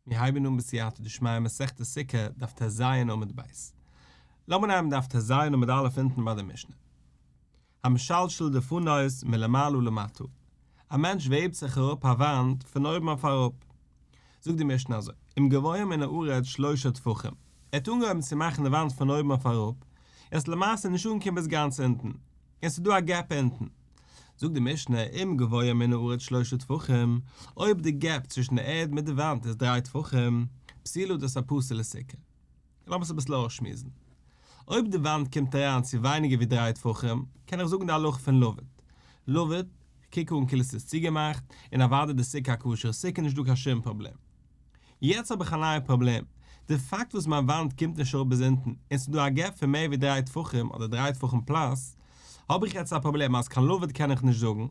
מיר הייבן אן בסייעתא דשמיא מסכת סוכה, דף טז עמוד ב'. לאמיר נעמען דף טז עמוד א' אונטן ביי די משנה. המשלשל דפנות מלמעלה למטה. א מענטש וועבט זיך אראפ א וואנט פון אויבן אויף אראפ. זאגט די משנה אזוי, אם גבוה מן הארץ שלושה טפחים. ער האט אנגעהויבן צו מאכן די וואנט פון אויבן אויף אראפ, ער איז למעשה נישט אנגעקומען ביז גאנץ אונטן, און ס'איז דא א gap אונטן. זאגט די משנה, אם גבוה מן הארץ שלושה טפחים, אויב די gap צווישן די ערד מיט די וואנט איז דריי טפחים, פסולה דאס א פסול'ע סוכה. לאמיר עס אביסל אויסשמועסן. אויב די וואנט קומט אריין צו ווייניגער ווי דריי טפחים, קען איך זאגן די הלכה פון לבוד. לבוד, כ'קוק אן כאילו ס'איז צוגעמאכט, און אוודאי די סוכה א כשר'ע סוכה נישט דא קיין שום פראבלעם. יעצט האב איך א נייע פראבלעם, די פאקט וואס מיין וואנט קומט נישט אראפ ביז אונטן און ס'איז דא א gap פון מער ווי דריי טפחים אדער דריי טפחים plus, האב איך יעצט א פראבלעם אז קיין לבוד קען איך נישט זאגן,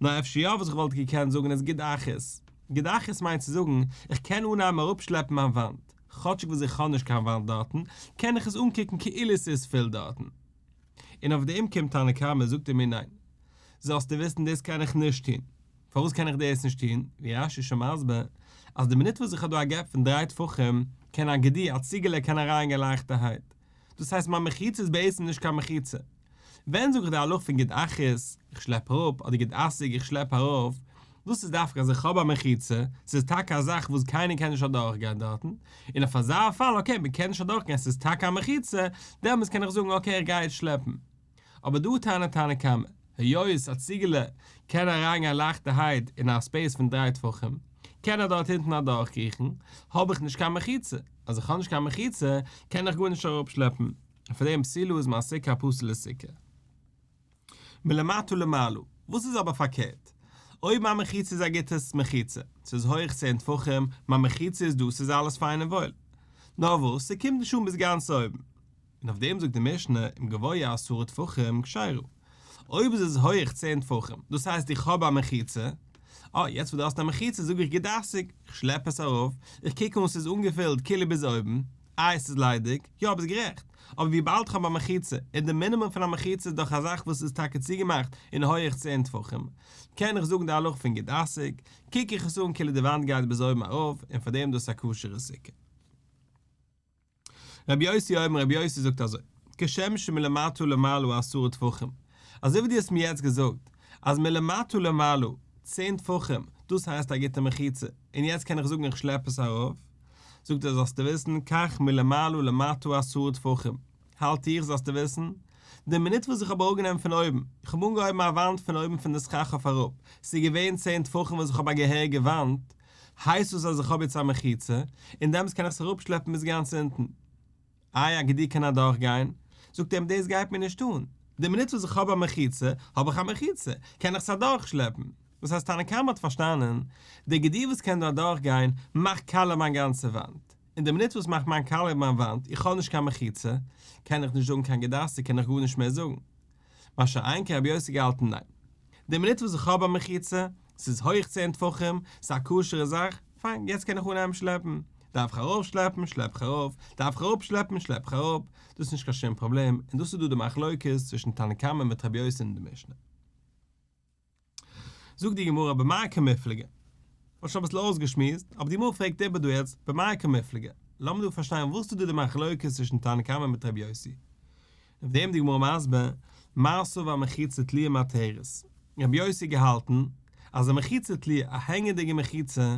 נאר אפשר יא וואס איך וואלט געקענט זאגן איז גוד אחית. גוד אחית מיינט צו זאגן, איך קען אנהייבן אראפשלעפן מיין וואנט, כאטשיג וואס איך האב נישט קיין וואנט דארטן, קען איך עס אנקוקן כאילו ס'איז פול דארטן. און אויף דעם קומט תנא קמא זאגט ער מיר ניין, זאלסטו וויסן דאס קען איך נישט טון. פארוואס קען איך דאס נישט טון? ווי רש"י איז שוין מסביר, אז די מינוט וואס איך האב דא א gap פון דריי טפחים, קען א גדי, א ציגעלע קען אריינגיין לייכטערהייט. דאס הייסט מיין מחיצה איז בעצם נישט קיין מחיצה. ווען זאג איך די הלכה פון גוד אחית, איך שלעפ אראפ, אדער גוד אסיק, איך שלעפ ארויף, דאס איז דווקא אז איך האב א מחיצה, ס'איז טאקע א זאך וואס קיינער קען נישט אדורכגיין דארטן, און אויף אזא פאל okay, מ'קען נישט אדורכגיין, ס'איז טאקע א מחיצה, דעמאלטס קען איך זאגן okay איך גיי יעצט שלעפן. אבער דא טענה'ט תנא קמא, היות א ציגעלע קען אריינגיין לייכטערהייט אין א space פון דריי טפחים, קען ער דארט אונטן אדורכקריכן, האב איך נישט קיין מחיצה, אז איך האב נישט קיין מחיצה, קען איך גארנישט אראפשלעפן, און פאר דעם פסולה איז מיין סוכה א פסול'ע סוכה. מלמטה למעלה, וואס איז אבער פארקערט? אויב מיין מחיצה איז א גוטע מחיצה, ס'איז הויך צען טפחים, מיין מחיצה איז דא, ס'איז אלעס פיין און וואויל. נאר וואס, ס'קומט נישט אן ביז גאנץ אויבן. און אויף דעם זאגט די משנה, אם גבוה עשרה טפחים כשרה. אויב איז עס הויעך צען טפחים, דאס הייסט איך האב א מחיצה, אה, יעצט וואס דו האסט א מחיצה זאג איך גוד אסיק, איך שלעפ עס ארויף, איך קוק אן ס'איז אנגעפילט כאילו ביז אויבן, איי עס איז ליידיג, יא ביסט גערעכט, אבער וויבאלד איך האב א מחיצה, און די מינימום פון א מחיצה איז דאך א זאך וואס איז טאקע צוגעמאכט און הויעך צען טפחים, קען איך זאגן די הלכה פון גוד אסיק, קוק איך עס אן כאילו די וואנט גייט ביז אויבן ארויף, און פארדעם דאס א כשר'ע סוכה. רבי יוסי אומר רבי יוסי זאגט אזוי, כשם שמלמטה למעלה עשרה טפחים, אזוי ווי דו האסט מיר יעצט געזאגט אז מלמטה למעלה צען טפחים דאס הייסט א גוטע מחיצה און יעצט קען איך זאגן איך שלעפ עס ארויף, זאגט ער זאלסטו וויסן כך מלמעלה למטה עשרה טפחים, האלט איך זאלסטו וויסן, די מינוט וואס איך האב אראפגענומען פון אויבן, איך האב אנגעהויבן א וואנט פון אויבן פון די סכך אויף אראפ, ס'איז געווען צען טפחים וואס איך האב א געהעריגע וואנט, הייסט דאס אז איך האב יעצט א מחיצה, און דעמאלטס קען איך עס אראפשלעפן ביז גאנץ אונטן. איי א גדי קען אדורכגיין? זאגט ער אים דאס גייט מיר נישט אן, די מינוט וואס איך האב א מחיצה, האב איך א מחיצה, קען איך עס אדורכשלעפן. דאס הייסט תנא קמא האט פארשטאנען, די גדי וואס קען דא אדורכגיין, מאכט קאלע מיין גאנצע וואנט. און די מינוט וואס מאכט מיין קאלע מיין וואנט, איך האב נישט קיין מחיצה, קען איך נישט זאגן קיין גוד אסיק, קען איך גארנישט מער זאגן. מה שאין כן רבי יוסי געהאלטן ניין. די מינוט וואס איך האב א מחיצה, ס'איז הויך צען טפחים, ס'איז א כשר'ע זאך, פיין, יעצט קען איך אנהייבן שלעפן. דארף איך ארויפשלעפן, שלעפ איך ארויף, דארף איך אראפשלעפן, שלעפ איך אראפ, דאס איז נישט קיין שום פראבלעם, און דאס איז דא די מחלוקת צווישן תנא קמא מיט רבי יוסי אין די משנה. זאגט די גמרא במאי קמיפלגי. מ'האט שוין אביסל אויסגעשמועסט, אבער די גמרא פרעגט איבער דא יעצט במאי קמיפלגי. לאמיר דא פארשטיין וואס איז דא די מחלוקת צווישן תנא קמא מיט רבי יוסי. אויף דעם די גמרא מסביר, מר סבר מחיצה תלויה מתרת. רבי יוסי געהאלטן אז א מחיצה תלויה, א הענגענדיגע מחיצה,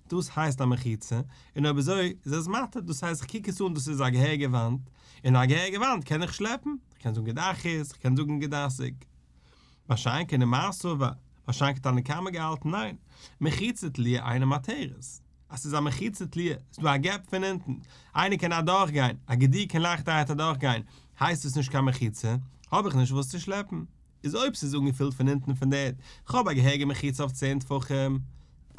דאס הייסט א מחיצה, און אויב אזוי איז עס מתיר, דאס הייסט איך קוק עס אן דאס איז א געהעריגע וואנט, און א געהעריגע וואנט קען איך שלעפן, איך קען זאגן גוד אחית, איך קען זאגן גוד אסיק. מה שאין כן ומר סבר, מה שאין כן תנא קמא געהאלטן ניין, מחיצה תלויה אינה מתרת. אז ס'איז א מחיצה תלויה, ס'איז דא א gap פון אונטן, איינער קען אדורך גיין, א גדי קען לייכטערהייט אדורך גיין, הייסט עס נישט קיין מחיצה, האב איך נישט וואס צו שלעפן. איז אויב ס'איז אנגעפילט פון אונטן פון די ערד, כ'האב א געהעריגע מחיצה אויף צען טפחים,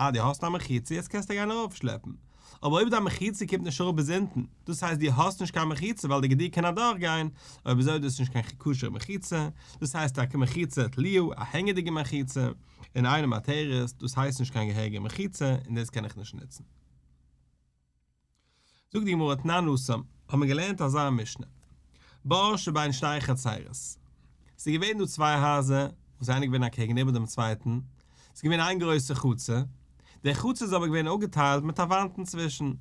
אה דו האסט א מחיצה יעצט קענסטו גיין ארויפשלעפן. אבער אויב דיין מחיצה קומט נישט אראפ ביז אונטן, דאס הייסט דו האסט נישט קיין מחיצה ווייל די גדי קען אדורכגיין, אויב אזוי איז דאס נישט קיין כשר'ע מחיצה, דאס הייסט טאקע מחיצה תלויה, א הענגעדיגע מחיצה, און אינה מתרת, דאס הייסט נישט קיין געהעריגע מחיצה און דאס קען איך נישט נוצן. זאגט די גמרא תנן התם, האבן מיר געלערנט אזא משנה, בור שבין שתי חצרות, ס'איז געווען דא צוויי הייזער וואס איינער איז געווען אקעגן איבער דעם צווייטן, ס'איז געווען איין גרויסע חצר. דער חצר איז אבער געווען אפגעטיילט מיט א וואנט אינצווישן,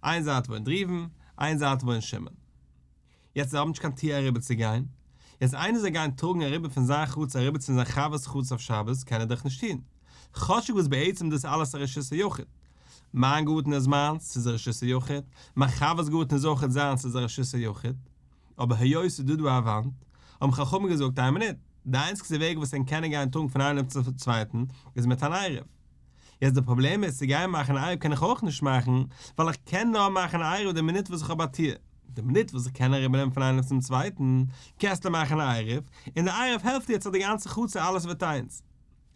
איין זייט וואוינט ראובן, איין זייט וואוינט שמעון. יעצט זיי האבן נישט קיין טיר אריבער צו גיין, יעצט איינער זאל גיין טראגן אריבער פון זיין חצר אריבער צו זיין חבר'ס חצר אויף שבת קען ער דאך נישט טון, כאטשיג וואס בעצם דאס אלעס א רשות היחיד, מיין גארטן איז מיינס, ס'איז א רשות היחיד, מיין חבר'ס גארטן איז אויכעט זיינס, ס'איז א רשות היחיד, אבער היות ס'איז דא דא א וואנט, האבן חכמים געזאגט איין מינוט, די איינציגסטע וועג וואס ענק קענען גיין טראגן פון איינעם צום צווייטן איז מיט אן עירוב. יעצט די פראבלעם איז צו גיין מאכן א עירוב קען איך אויך נישט מאכן, ווייל איך קען נאר מאכן א עירוב די מינוט וואס איך האב א טיר, די מינוט וואס איך קען אריבערנעמען פון איינעם צום צווייטן, קענסטו מאכן א עירוב, און די עירוב העלפט יעצט אז די גאנצע חצר אלעס ווערט איינס.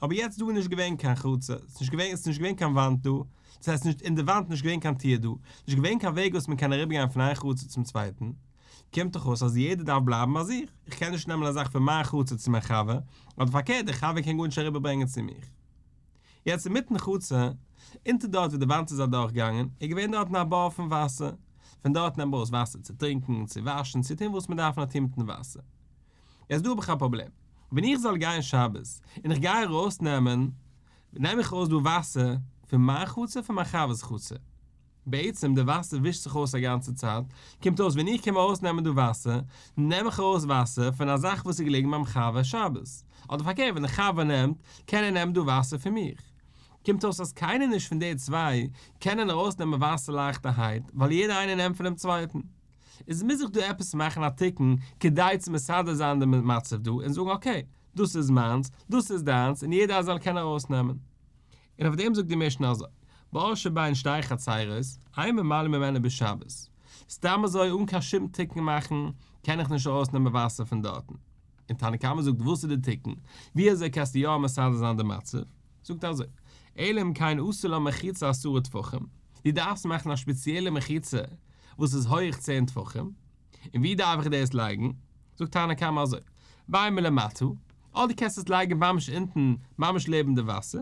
אבער יעצט דא איז נישט געווען קיין חצר, ס'איז נישט געווען, ס'איז נישט געווען קיין וואנט דא, דאס הייסט נישט אין די וואנט נישט געווען קיין טיר דא, נישט געווען קיין וועג וואס מען קען אריבערגיין פון איין חצר צום צווייטן, קומט דאך אויס אז יעדער דארף בלייבן ביי זיך, איך קען נישט נעמען א זאך פון מיין חצר צו מיין חבר, אדער פארקערט דער חבר קען גארנישט אריבערברענגען צו מיך. יעצט אינמיטן חצר, אונטער דארט ווי די וואנט איז אדורכגעגאנגען, איז געווען דארטן א בור פון וואסער, פון דארט נעמט מען ארויס וואסער צו טרינקען, צו וואשן, צו טון וואס מען דארף נאר טון מיטן וואסער. יעצט דא האב איך א פראבלעם, ווען איך זאל גיין שבת און איך גיי ארויסנעמען, נעם איך ארויס דא וואסער פון מיין חצר פון מיין חבר'ס חצר, בעצם די וואסער ווישט זיך אויס א גאנצע צייט, קומט אויס ווען איך קום ארויסנעמען דא וואסער, נעם איך ארויס וואסער פון א זאך וואס איז געלעגן ביים חבר שבת, אדער פארקערט ווען די חבר נעמט, קען ער נעמען דא וואסער פון מיך. קומט אויס אז קיינער נישט פון די צוויי קענען ארויסנעמען וואסער לייכטערהייט, ווייל יעדער איינער נעמט פונעם צווייטן. איז מוז איך דא עפעס מאכן א תיקון כדי צו מסדר זיין די מצב דא און זאגן okay, דאס איז מיינס, דאס איז דיינס און יעדער זאל קענען ארויסנעמען. און אויף דעם זאגט די משנה אזוי, בור שבין שתי חצרות, אין ממלאין ממנו בשבת, סתם אזוי אן קיין שום תיקון מאכן קען איך נישט ארויסנעמען וואסער פון דארטן. און תנא קמא זאגט וואס איז די תיקון, ווי אזוי קענסטו יא מסדר זיין די מצב? זאגט אזוי, אלא אם כן עשה לה מחיצה עשרה טפחים, דו דארפסט מאכן א שפעציעלע מחיצה וואס איז הויעך צען טפחים, און ווי דארף איך דאס לייגן? זאגט תנא קמא אזוי, בין מלמטה, אדער קענסטו עס לייגן ממש אונטן, ממש לעבן די וואסער,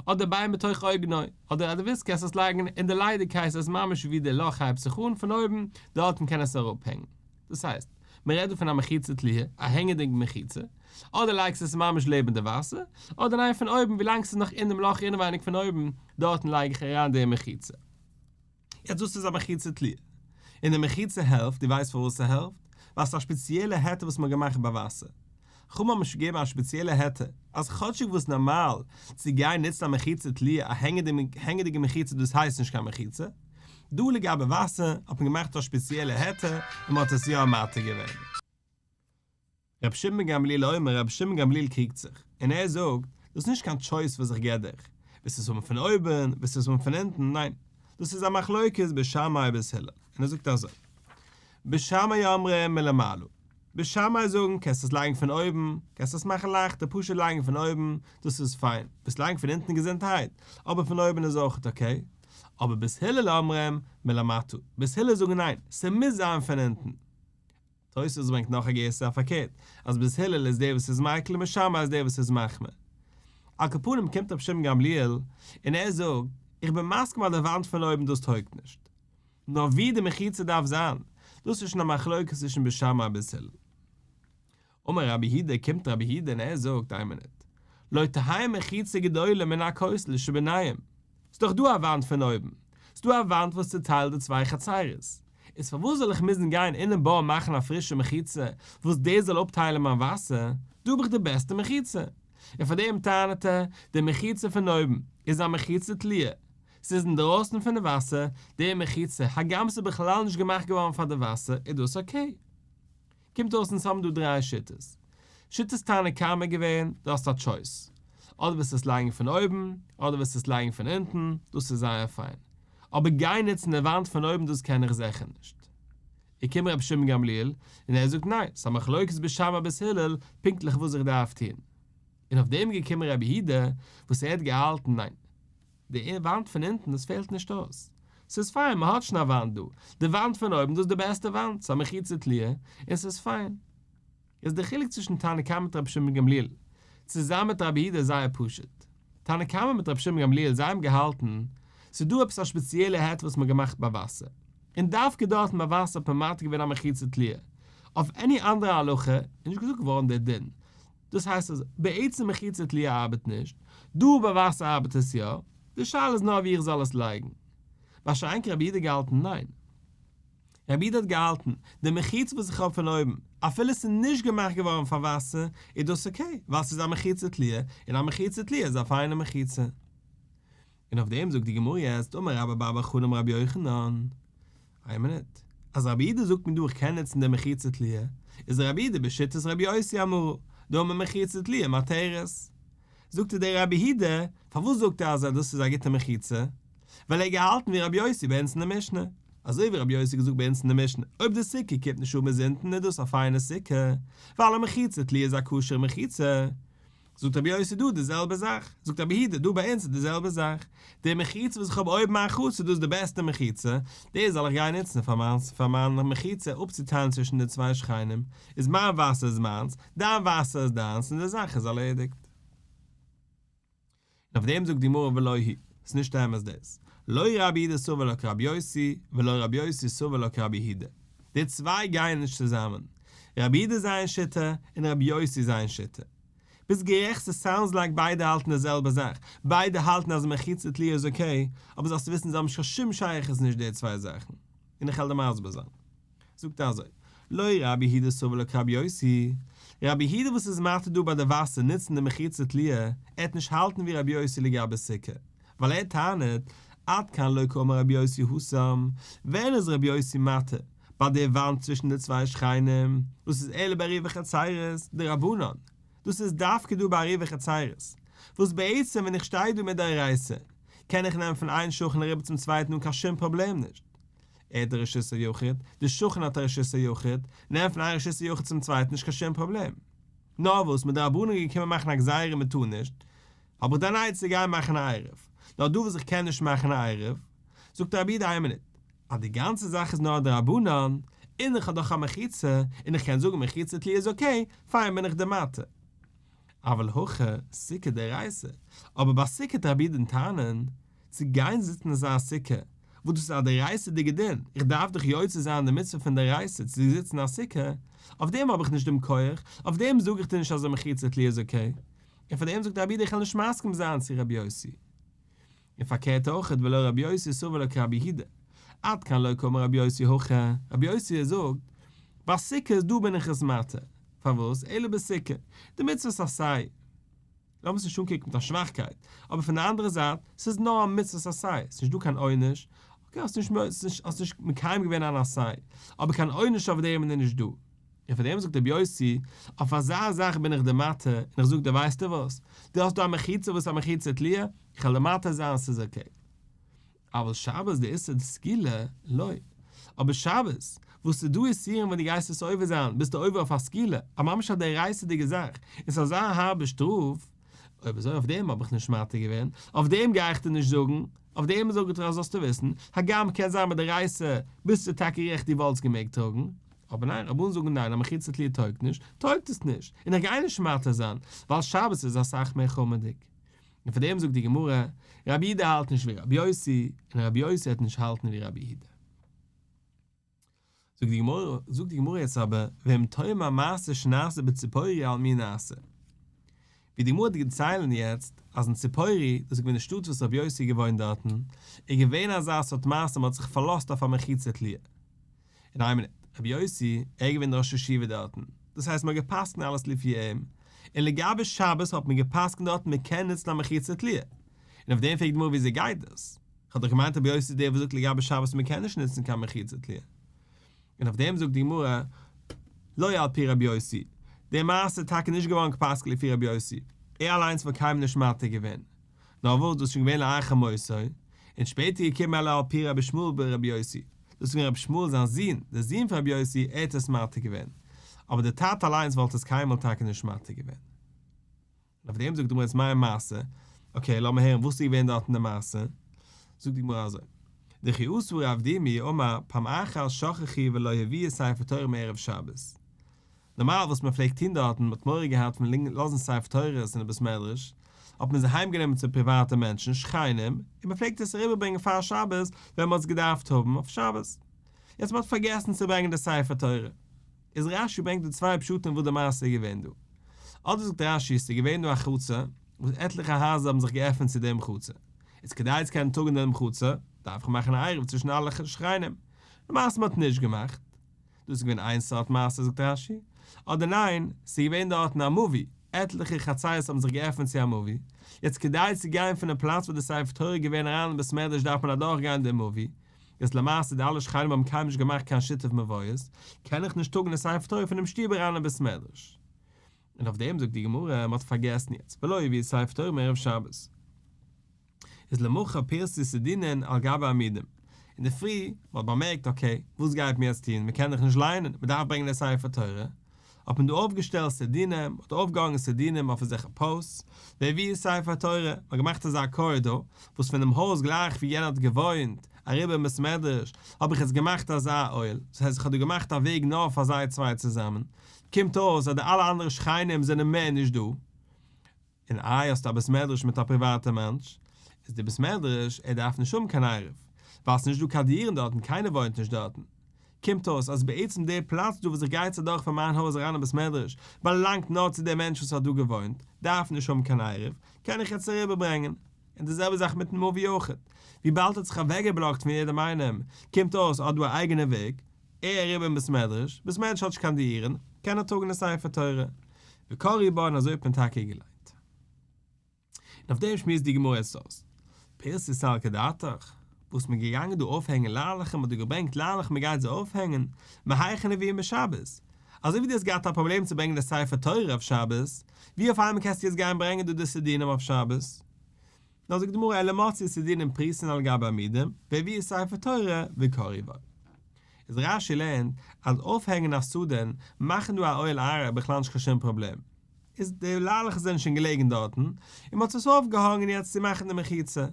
אדער בין בתוך אוגנו, אדער אז דו ווילסט קענסטו עס לייגן אין די ליידיגקייט ס'איז ממש ווי די לאך הייבט זיך אן פון אויבן, דארטן קען עס אראפהענגן. דאס הייסט, מען רעדט דא פון א מחיצה תלויה, א הענגעדיגע מחיצה, אדער לייגסטו עס ממש לעבן די וואסער, אדער ניין פון אויבן ווילאנג ס'איז נאך אינעם לאך אינעווייניג פון אויבן, דארטן לייג איך אריין די מחיצה. יעצט דאס איז א מחיצה תלויה, און די מחיצה העלפט, דו ווייסט פארוואס ס'העלפט? ווייל ס'איז א שפעציעלע היתר וואס מ'האט געמאכט ביי וואסער. חכמים האבן שוין געגעבן א שפעציעלע היתר, אז כאטשיג וואס נארמאל צו גיין נוצן א מחיצה תלויה, א הענגעדיגע מחיצה דאס הייסט נישט קיין מחיצה, דא לגבי וואסער האט מען געמאכט א שפעציעלע היתר און מ'האט עס יא מתיר געווען. רבי שמעון גמליאל אומר, רבי שמעון גמליאל קריגט זיך, און ער זאגט, דאס איז נישט קיין choice וואס איך געב דיך, ווילסט עס האבן פון אויבן, ווילסט עס האבן פון אונטן, ניין, דאס איז א מחלוקת בית שמאי ובית הלל, און ער זאגט אזוי, בית שמאי אומרים מלמעלה, בית שמאי זאגן קענסט עס לייגן פון אויבן, קענסט עס מאכן לייכטער פשוט לייגן פון אויבן, דאס איז פיין, ווילסט לייגן פון אונטן געזונטהייט, אבער פון אויבן איז אויכעט okay, אבער בית הלל אומרים מלמטה, בית הלל זאגן ניין, ס'מוז זיין פון אונטן. תוספות ברענגט נאך א גירסא פארקערט, אז בית הלל איז דער וואס איז מיקל און בית שמאי איז דער וואס איז מחמיר. על כל פנים קומט רבי שמעון גמליאל און ער זאגט, איך בין מסכים אז די וואנט פון אויבן דאס טויגט נישט. נאר ווי די מחיצה דארף זיין, דאס איז שוין א מחלוקת צווישן בית שמאי און בית הלל. אמר רבי יהודה, קומט רבי יהודה און ער זאגט, איין מינוט, לא תהא מחיצה גדולה מן הכותל שביניהם, ס'דאך דא א וואנט פון אויבן, ס'דא א וואנט וואס צוטיילט די צוויי חצרות, איז פארוואס זאל איך מוזן גיין אינעם בור מאכן א פרישע מחיצה וואס דאס זאל אפטיילן מיין וואסער, דא האב איך די בעסטע מחיצה. און פאר דעם טענה'ט ער, די מחיצה פון אויבן איז א מחיצה תלויה, ס'איז אינדרויסן פון די וואסער, די מחיצה, הגם ס'איז בכלל נישט געמאכט געווארן פאר די וואסער, איז דאס okay. קומט אויס אונז האבן דא דריי שיטות. שיטת תנא קמא געווען, דו האסט א choice. אדער וועסטו עס לייגן פון אויבן, אדער וועסטו עס לייגן פון אונטן, דאס איז זייער פיין. אבער גיין נוצן די וואנט פון אויבן דאס קען איך זיכער נישט. איז קומט רבי שמעון גמליאל און ער זאגט ניין, ס'איז א מחלוקת בית שמאי בית הלל פונקטליך וואס איך דארף טון. און אויף דעם איז געקומען רבי יהודה וואס ער האט געהאלטן ניין. די וואנט פון אונטן דאס פעלט נישט אויס. ס'איז פיין, מ'האט שוין א וואנט דא. די וואנט פון אויבן דאס איז די בעסטע וואנט, ס'איז א מחיצה תלויה, און ס'איז פיין. איז די חילוק צווישן תנא קמא מיט רבי שמעון גמליאל צוזאמען מיט רבי יהודה זייער פשוט. תנא קמא מיט רבי שמעון גמליאל זיי האבן געהאלטן ס'איז דא עפעס א שפעציעלע היתר וואס מ'האט געמאכט ביי וואסער. און דווקא דארטן ביי וואסער האט מען מתיר געווען א מחיצה תלויה. אויף any אנדערע הלכה איז נישט געזאגט געווארן דער דין. דאס הייסט אז בעצם מחיצה תלויה ארבעט נישט, דא ביי וואסער ארבעט עס יא. די שאלה איז נאר ווי איך זאל עס לייגן. מה שאין כן רבי יהודה געהאלטן ניין. רבי יהודה האט געהאלטן, די מחיצה וואס איך האב פון אויבן, אפילו עס איז נישט געמאכט געווארן פאר וואסער, איז דאס okay, ווייל עס איז א מחיצה תלויה, און א מחיצה תלויה איז א פיינע מחיצה. און אויף דעם זאגט די גמרא יעצט אמר רבה בר בר חנה אמר רבי יוחנן, איין מינוט, אז רבי יהודה זאגט מיר דא איך קען נוצן די מחיצה תלויה, איז רבי יהודה בשיטת רבי יוסי אמרה, דאמר מחיצה תלויה מתרת. זאגט ער דער רבי יהודה, פארוואס זאגט ער אז דאס איז א גוטע מחיצה? ווייל ער האט געהאלטן ווי רבי יוסי ביי אונז אין די משנה. אזוי ווי רבי יוסי האט געזאגט ביי אונז אין די משנה, אויב די סוכה קומט נישט אן ביז אונטן איז דאס א פיינע סוכה, ווייל א מחיצה תלויה איז א כשר'ע מחיצה. זאגט רבי יוסי דא די זעלבע זאך, זאגט רבי יהודה דא ביי אונז איז די זעלבע זאך, די מחיצה וואס איך האב אויבן מיין חצר דאס איז די בעסטע מחיצה, די זאל איך גיין נוצן פאר מיין פאר מיין מחיצה אפצוטיילן צווישן די צוויי שכנים, איז מיין וואסער איז מיינס, דיין וואסער איז דיינס און די זאך איז ארלעדיגט. און אויף דעם זאגט די גמרא ולא היא, ס'איז נישט אמת דאס, לא רבי יהודה סבר לה כרבי יוסי, ולא רבי יוסי סבר לה כרבי יהודה, די צוויי גייען נישט צוזאמען, רבי יהודה זיין שיטה און רבי יוסי זיין שיטה. ביסט גערעכט ס'סאונדס like ביידע האלטן די זעלבע זאך, ביידע האלטן אז מחיצה תלויה איז okay, אבער זאלסט וויסן זיי האבן נישט קיין שום שייכות נישט די צוויי זאכן, און איך וועל דיר מסביר זיין. זאגט ער אזוי, לא רבי יהודה סבר לה כרבי יוסי, רבי יהודה וואס איז מתיר דא ביי די וואסער נוצן די מחיצה תלויה, ער וועט נישט האלטן ווי רבי יוסי לגבי סוכה, ווייל ער טענה'ט, עד כאן לא קאמר רבי יוסי התם, ווען איז רבי יוסי מתיר? ביי די וואנט צווישן די צוויי שכנים, דאס איז אלא בעירובי חצירות, דרבנן, דאס איז דווקא דא ביי עירובי חצירות, וואס בעצם ווען איך שטיי דא מדאורייתא, קען איך נעמען פון איין שכן אריבער צום צווייטן אן קיין שום פראבלעם נישט. ער האט א רשות היחיד, די שכן האט א רשות היחיד, נעם פון איין רשות היחיד צום צווייטן נישט קיין שום פראבלעם. נאר וואס מדרבנן געקומען מאכן א גזירה מען טאר נישט, האב איך דיין עצה גיי מאכן א עירוב. נאר דא וואס איך קען נישט מאכן א עירוב, זאגט רבי יהודה איין מינוט, אז די גאנצע זאך איז נאר דרבנן, און איך האב דאך א מחיצה, און איך קען זאגן מחיצה תלויה איז okay, פיין בין איך דיר מתיר. אבל הכא, סוכה דאורייתא, אבער ביי סוכה וועט רבי יהודה'ן טענה'ן, צו גיין זיצן אין אזא סוכה, וואס דאס איז א דאורייתא'דיגע דין, איך דארף דאך יוצא זיין די מצוה פון דאורייתא צו זיצן אין א סוכה, אויף דעם האב איך נישט דעם כח, אויף דעם זאג איך דיר נישט אז א מחיצה תלויה איז okay, און פאר דעם זאגט רבי יהודה איך וועל נישט מסכים זיין צו רבי יוסי. און פארקערט אויכעט ולא רבי יוסי סבר לה כרבי יהודה, עד כאן לא קאמר רבי יוסי הכא, רבי יוסי זאגט, ביי סוכה איז דא בין איך עס מתיר, פארוואס, אלא בסוכה, די מצוות עשה, לאמיר עס נישט אנקוקן מיט א שוואכקייט, אבער פון די אנדערע זייט, ס'איז נאר א מצוות עשה, ס'איז נישט דא קיין עונש, okay האסט נישט האסט נישט מקיים געווען אן עשה, אבער קיין עונש אויף דעם איז נישט דא. און פאר דעם זאגט רבי יוסי, אויף אזא זאך בין איך דיר מתיר, און איך זאג דיר ווייסטו וואס, דו האסט דא א מחיצה וואס איז א מחיצה תלויה, איך וועל דיר מתיר זיין ס'איז okay. אבל שבת דאיסור סקילה, לא. אבער שבת, וואס ס'איז דא איסורים ווען דו גייסט עס עובר זיין, ביסטו עובר אויף א סקילה, א ממש א דאורייתא'דיגע זאך, און ס'איז אזא הארבע שטראף, אויב אזוי אויף דעם האב איך נישט מתיר געווען, אויף דעם גיי איך דיר נישט זאגן, אויף דעם זאג איך דיר אז זאלסטו וויסן, הגם קען זיין מדאורייתא ביסטו טאקע גערעכט דו וואלטסט געמעגט טראגן, אבער ניין, רבנן זאגן ניין א מחיצה תלויה טויגט נישט, טויגט עס נישט, און איך גיי נישט מתיר זיין, ווייל שבת איז אסאך מער חמור'דיג. און פאר דעם זאגט די גמרא, רבי יהודה האלט נישט ווי רבי יוסי, און רבי יוסי האט נישט האלטן ווי רבי יהודה. זאגט די גמרא, זאגט די גמרא יעצט אבער, ואם תאמר מעשה שנעשה בציפורי על מי נעשה. ווי די גמרא האט דערציילן יעצט, אז אין ציפורי, דאס איז געווען די שטאט וואס רבי יוסי איז געוואוינט דארטן, איז געווען אזא סארט מעשה מען האט זיך פארלאזט אויף א מחיצה תלויה. און איין מינוט, רבי יוסי, ער איז געווען דער ראש ישיבה דארטן, דאס הייסט מען האט גע'פסק'נט אלעס לפי אים, און לגבי שבת האט מען גע'פסק'נט דארטן מען קען נוצן א מחיצה תלויה. און אויף דעם פרעגט די גמרא וויאזוי גייט דאס? כ'האב דאך געמיינט רבי יוסי איז דער וואס זאגט לגבי שבת מען קען נישט נוצן קיין מחיצה תלויה. און אויף דעם זאגט די גמרא, לא על פי רבי יוסי, די מעשה איז טאקע נישט געווארן גע'פסק'ט לפי רבי יוסי, ער אליינס וואלט קיינמאל נישט מתיר געווען, נאר וואס דאס איז שוין געווען לאחר מותו, און שפעטער געקומען אלא על פי רבי ישמעאל ברבי יוסי, דאס איז געווען רבי ישמעאל זיין זון, דער זון פון רבי יוסי, ער האט עס מתיר געווען, אבער דער טאטע אליינס וואלט עס קיינמאל טאקע נישט מתיר געווען. און אויף דעם זאגט די גמרא יעצט מאי מעשה, okay לאמיר הערן וואס איז געווען דארט אין די מעשה, זאגט די גמרא אזוי, דכי אתא רב דימי אמר פעם אחת שכחו ולא הביאו ספר תורה מערב שבת, נארמאל וואס מען פלעגט טון דארטן, מען האט מורא געהאט פון לאזן ספר תורות אין די בית מדרש, האט מען זיי אהיים גענומען צו פריוואטע מענטשן, שכנים, און מען פלעגט עס אריבערברענגען פאר שבת ווען מען האט עס געדארפט האבן אויף שבת. יעצט מען האט פארגעסן צו ברענגען די ספר תורה. איז רש"י ברענגט דא צוויי פשטים וואס די מעשה איז געווען דא. אדער זאגט רש"י ס'איז געווען דא א חצר וואס עטליכע הייזער האבן זיך געעפנט צו דעם חצר. איז כדי צו קענען טראגן דעם חצר, דארף איך מאכן א עירוב צווישן אלע שכנים. למעשה מען האט נישט געמאכט. דאס איז געווען איין סארט מעשה זאגט רש"י. אדער ניין, ס'איז געווען דארטן א מבוי, עטליכע חצרות האבן זיך געעפנט צו א מבוי, יעצט כדי צו גיין פונעם פלאץ וואו די ספר תורה איז געווען אריין אין בית מדרש דארף מען אדורך גיין דעם מבוי, יעצט למעשה די אלע שכנים האבן קיינמאל נישט געמאכט קיין שיתוף מבואות, קען איך נישט טראגן די ספר תורה פונעם שטוב אריין אין בית מדרש. און אויף דעם זאגט די גמרא, מען האט פארגעסן יעצט, ולא הביאו ספר תורה מערב שבת. איז למחר פירסו סדינין על גבי עמודים. אינדערפרי, מען האט באמערקט, okay, וואס גייט מען יעצט טון, מען קען דאך נישט ליינען, מען דארף ברענגען די ספר תורה, האט מען דא אויפגעשטעלט סדינים, מען האט אויפגעהאנגען סדינים אויף אזעלכע posts, והביאו ספר תורה, מען האט געמאכט אזא קארידאר, וואס פונעם הויז גלייך ווי יענער האט געוואוינט, אריבער אין בית מדרש, האב איך יעצט געמאכט אזא אוהל, דאס הייסט איך האב דא געמאכט א וועג נאר פאר זיי צוויי צוזאמען, קומט אויס אז די אלע אנדערע שכנים זענען מער נישט דא. און איי האסטו א בית מדרש מיט א פריוואטע מענטש, איז די בית מדרש ער דארף נישט האבן קיין עירוב, ווייל ס'נישט דא קיין דירן דארטן קיינער וואוינט נישט דארטן, קומט אויס אז בעצם די פלאץ דא וואס איך גיי יעצט אדורך פון מיין הויז אריין אין בית מדרש באלאנגט נאר צו די מענטש וואס האט דא געוואוינט, דארף נישט האבן קיין עירוב, קען איך יעצט אריבער ברענגען. און די זעלבע זאך מיטן מבוי אויכעט, וויבאלד ער האט זיך אוועקגעבלאקט פון יעדעם איינעם, קומט אויס ער האט דא א אייגענע וועג, ער אריבער אין בית מדרש, בית מדרש האט נישט קיין דירן, קען ער טראגן די ספר תורה. וקראו בה און אזוי האט מען טאקע געליינט. און אויף דעם שמועסט די גמרא יעצט אויס. פירסו סלקא דעתך, וואס מען געגאנגען דא אויפהענגען ליילעכער, מען האט דא געברענגט ליילעך מען גייט זיי אויפהענגען, מהיכן הביאום בשבת? אזוי ווי דו האסט געהאט א פראבלעם צו ברענגען די ספר תורה אויף שבת, ווי אויף איינמאל קענסטו יעצט גיין ברענגען דא די סדינים אויף שבת? נאר זאגט די גמרא אלא מצאו סדינים פרוסין על גבי עמודים, והביאו ספר תורה וקראו בו. איז רש"י לערנט אז אויפהענגען א סדין, מאכן דא א אוהל עראי בכלל נישט קיין שום פראבלעם. איז די ליילעכער זענען שוין געלעגן דארטן, און מ'האט עס אויפגעהאנגען יעצט צו מאכן די מחיצה.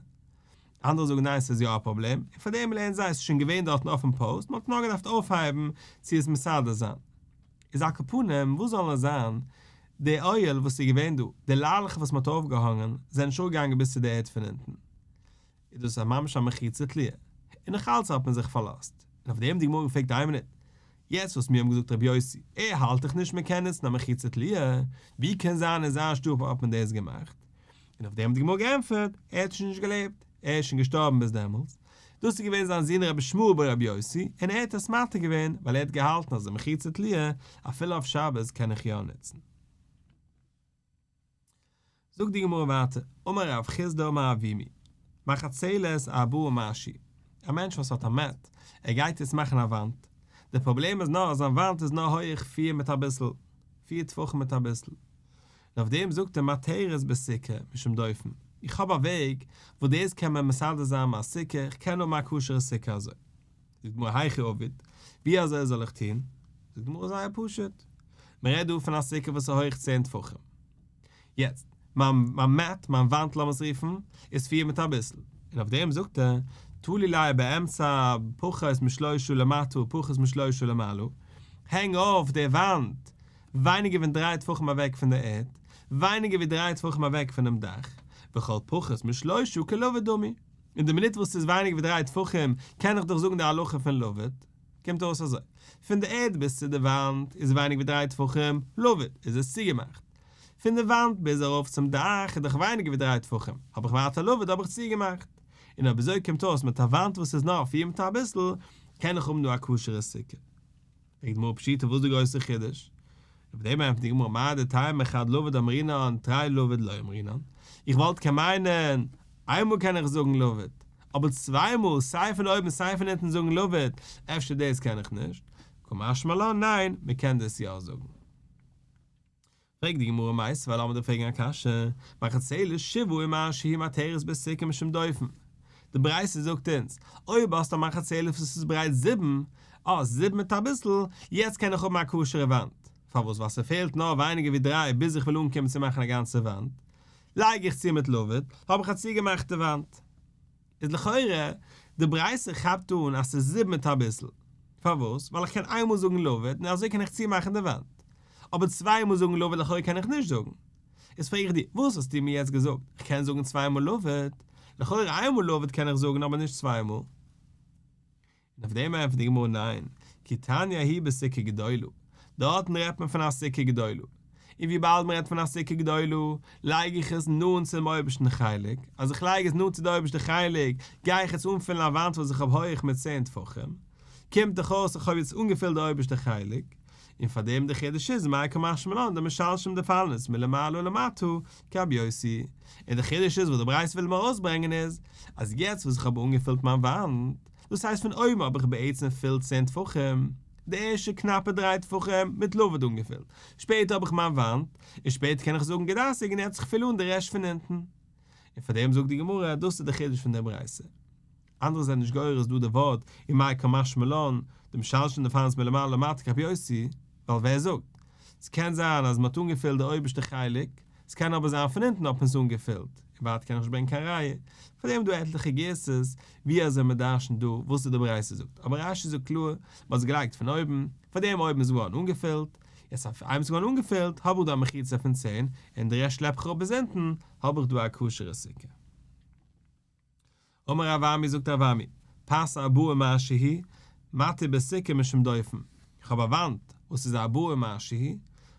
אנדערע זאגן ניין ס'איז יא א פראבלעם, און פארדעם לערנען זיי ס'איז שוין געווען דארטן אויפן post, מ'האט נאר געדארפט אויפהייבן צו עס מסדר זיין. איז על כל פנים וואס זאל עס זיין, די אוהל וואס איז געווען דא, די ליילעכער וואס מ'האט אויפגעהאנגען, זענען נישט אראפגעגאנגען ביז צו די ערד פון אונטן. איז דאס א ממש א מחיצה תלויה. און נאך אלץ האט מען זיך פארלאזט. און אויף דעם האט די גמרא געפרעגט איין מינוט, יעצט וואס מיר האבן געזאגט רבי יוסי, ער האלט דאך נישט מען קען נוצן א מחיצה תלויה, ווי קען זיין אין זיין שטוב האט מען דאס געמאכט? און אויף דעם האט די גמרא געענטפערט, ער האט שוין נישט געלעבט, ער איז שוין געשטארבן ביז דעמאלטס, דאס איז געווען זיין זון רבי ישמעאל בר רבי יוסי, און ער האט עס מתיר געווען, ווייל ער האט געהאלטן אז די מחיצה תלויה, אפילו אויף שבת קען איך יא נוצן. זאגט די גמרא ווייטער, אמר רב חסדא אמר אבימי, מחצלת ארבעה ומשהו, א מענטש וואס האט א mat, ער גייט יעצט מאכן א וואנט, די פראבלעם איז נאר אז זיין וואנט איז נאר הויעך פיר מיט אביסל, פיר טפחים מיט אביסל, און אויף דעם זאגט ער מתרת בסוכה משום דופן, איך האב א וועג וואס דאס קען מען מסדר זיין מיין סוכה, איך קען האבן א כשר'ע סוכה אזוי. זאגט די גמרא היכי עביד, ווי אזוי זאל איך טון? זאגט די גמרא זייער פשוט, מען רעדט דא פון א סוכה וואס איז הויך צען טפחים, יעצט, מיין מיין mat, מיין וואנט לאמיר עס רופן, איז פיר מיט אביסל, און אויף דעם זאגט ער, תלי ליה באמצע פחות משלושה למטה ופחות משלושה למעלה, הענג אויף די וואנט ווייניגער ווי דריי טפחים אוועק פון די ערד, ווייניגער ווי דריי טפחים אוועק פונעם דאך, וכל פחות משלושה כלבוד דמי, און די מינוט וואס ס'איז ווייניגער ווי דריי טפחים קען איך דאך זאגן די הלכה פון לבוד, קומט אויס אזוי, פון די ערד ביז צו די וואנט איז ווייניגער ווי דריי טפחים, לבוד, איז עס צוגעמאכט. פון די וואנט ביז ארויף צום דאך איז דאך ווייניגער ווי דריי טפחים, האב איך ווייטער לבוד האב איך צוגעמאכט. און אויב אזוי קומט אויס מיט א וואנט וואס איז נאר פיר מיט אביסל, קען איך האבן דא א כשר'ע סוכה. פרעגט די גמרא פשיטא וואס איז די גרויסע חידוש? אויף דעם ענטפערט די גמרא מהו דתימא חד לבוד אמרינן תרי לבוד לא אמרינן, איך וואלט קען מיינען איינמאל קען איך זאגן לבוד, אבער צוויי מאל סיי פון אויבן סיי פון אונטן זאגן לבוד, אפשר דאס קען איך נישט, קא משמע לן ניין, מען קען דאס יא זאגן. פרעגט די גמרא מיתיבי לאמיר דיר פרעגן א קשיא, מחצלת שבעה ומשהו מתרת בסוכה משום דופן, די ברייתא זאגט אונז, אויב האסטו א מחצלת וואס איז ברייט זיבן, אה, זיבן מיט אביסל, יעצט קען איך האבן א כשר'ע וואנט, פארוואס ווייל ס'פעלט נאר ווייניגער ווי דריי ביז איך וועל אנקומען צו מאכן א גאנצע וואנט, לייג איך צו מיט לבוד, האב איך א צוגעמאכטע וואנט. איז לכאורה די ברייתא כאפט אן אז ס'איז זיבן מיט אביסל. פארוואס? ווייל איך קען איינמאל זאגן לבוד און אזוי קען איך צומאכן די וואנט. אבער צוויי מאל זאגן לבוד לכאורה קען איך נישט זאגן. איז פרעג איך דיר, וואס האסטו מיר יעצט געזאגט? איך קען זאגן צוויי מאל לבוד? לכאורה איינמאל לבוד קען איך זאגן אבער נישט צוויי מאל. און אויף דעם ענטפערט די גמרא ניין, כי תניא ההיא בסוכה גדולה, דארטן רעדט מען פון א סוכה גדולה. און וויבאלד מען רעדט פון א סוכה גדולה, לייג איך עס נאנט צום אויבערשטן חלק, אז איך לייג עס נאנט צו די אויבערשטע חלק, גיי איך יעצט אנפילן א וואנט וואס איך האב הויעך מיט צען טפחים, קומט דאך אויס איך האב יעצט אנגעפילט די אויבערשטע חלק, און פאר דעם די חידוש איז מאי קא משמע לן דמשלשין דפנות מלמעלה למטה כרבי יוסי, און די חידוש איז וואס די ברייתא וויל מיר ארויסברענגען איז, אז יעצט וואס איך האב אנגעפילט מיין וואנט, דאס הייסט פון אויבן האב איך בעצם פול צען טפחים, די ערשטע קנאפע דריי טפחים מיט לבוד אנגעפילט, שפעטער האב איך מיין וואנט, און שפעטער קען איך זאגן גוד אסיק און יעצט איך פיל אן די רעשט פון אונטן. און פאר דעם זאגט די גמרא, דאס איז די חידוש פון דער ברייתא. אנדערע זענען נישט גורס דא די ווארט ומאי קא משמע לן, דמשלשין דפנות מלמעלה למטה כרבי יוסי, ווייל ווער זאגט? ס'קען זיין אז מ'האט אנגעפילט די אויבערשטע חלק, ס'קען אבער זיין פון אונטן האט מען עס אנגעפילט, און ווייטער קען איך נישט ברענגען קיין ראיה. פאר דעם איז דא עטליכע גירסאות ווי אזוי מ'דרשנ'ט דא וואס די ברייתא זאגט, אבער רש"י זאגט קלאר, מ'האט עס געלייגט פון אויבן, פאר דעם אויבן איז געווארן אנגעפילט, יעצט אויף איינמאל ס'איז געווארן אנגעפילט האב איך דא א מחיצה פון צען, און די רעשט שלעפ איך אראפ ביז אונטן, האב איך דא א כשר'ע סוכה. אמר רב אמי זאגט רב אמי, פס ארבעה ומשהו, מתיר בסוכה משום דופן, איך האב א וואנט וואס איז ארבעה ומשהו,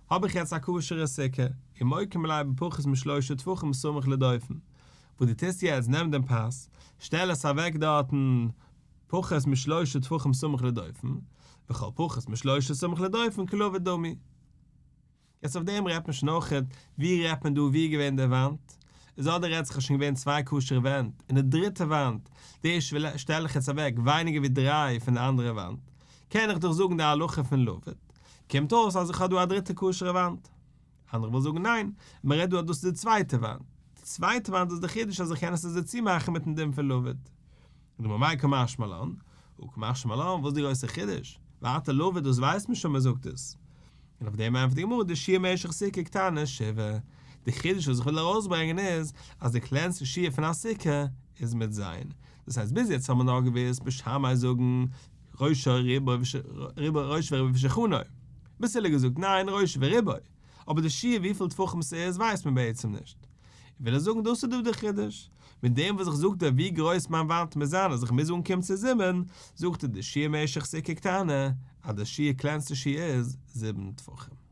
האב איך יעצט א כשר'ע סוכה, ומוקים עליה בפחות משלושה טפחים סמוך לדופן, וואס דו טוסט יעצט נעם דעם פס, שטעל עס אוועק דארטן פחות משלושה טפחים סמוך לדופן, וכל פחות משלושה סמוך לדופן כלבוד דמי. יעצט אויף דעם רעדט מען שוין אויכעט, ווי רעדט מען דא ווי איז געווען די וואנט? איז אדער רעדט זיך אז שוין געווען צוויי כשר'ע ווענט, און די דריטע וואנט, די שטעל איך יעצט אוועק ווייניגער ווי דריי פון די אנדערע וואנט, קען איך דאך זאגן די הלכה פון לבוד, קומט אויס אז איך האב דא א דריטע כשר'ע וואנט. אנדערע ווילן זאגן ניין, מען רעדט דא אז דאס איז די צווייטע וואנט, די צווייטע וואנט איז די חידוש אז איך קען עס אזוי צומאכן מיטן דין פון לבוד. און מאי קא משמע לן, הא קא משמע לן, וואס איז די גרויסע חידוש? ווייטער לבוד דאס ווייסט מען שוין מען זאגט עס. און אויף דעם ענטפערט די גמרא דשיעור משך סוכה קטנה שבעה, די חידוש וואס איך וויל ארויסברענגען איז אז די קלענסטע שיעור פון א סוכה איז מיט ז', דאס הייסט ביז יעצט האבן מיר נאר געוואוסט בית שמאי זאגן ראשו ורובו ושולחנו, בית הלל געזאגט ניין ראשו ורובו, אבער די שיעור וויפיל טפחים ס'איז ווייסט מען בעצם נישט. און וויל ער זאגן דאס איז דא די חידוש, מיט דעם וואס איך זאג דיר ווי גרויס מיין וואנט מוז זיין אז איך מוז אנקומען צו זיבן, זאגט ער די שיעור משך סוכה קטנה, אז די שיעור קלענסטע שיעור איז זיבן טפחים.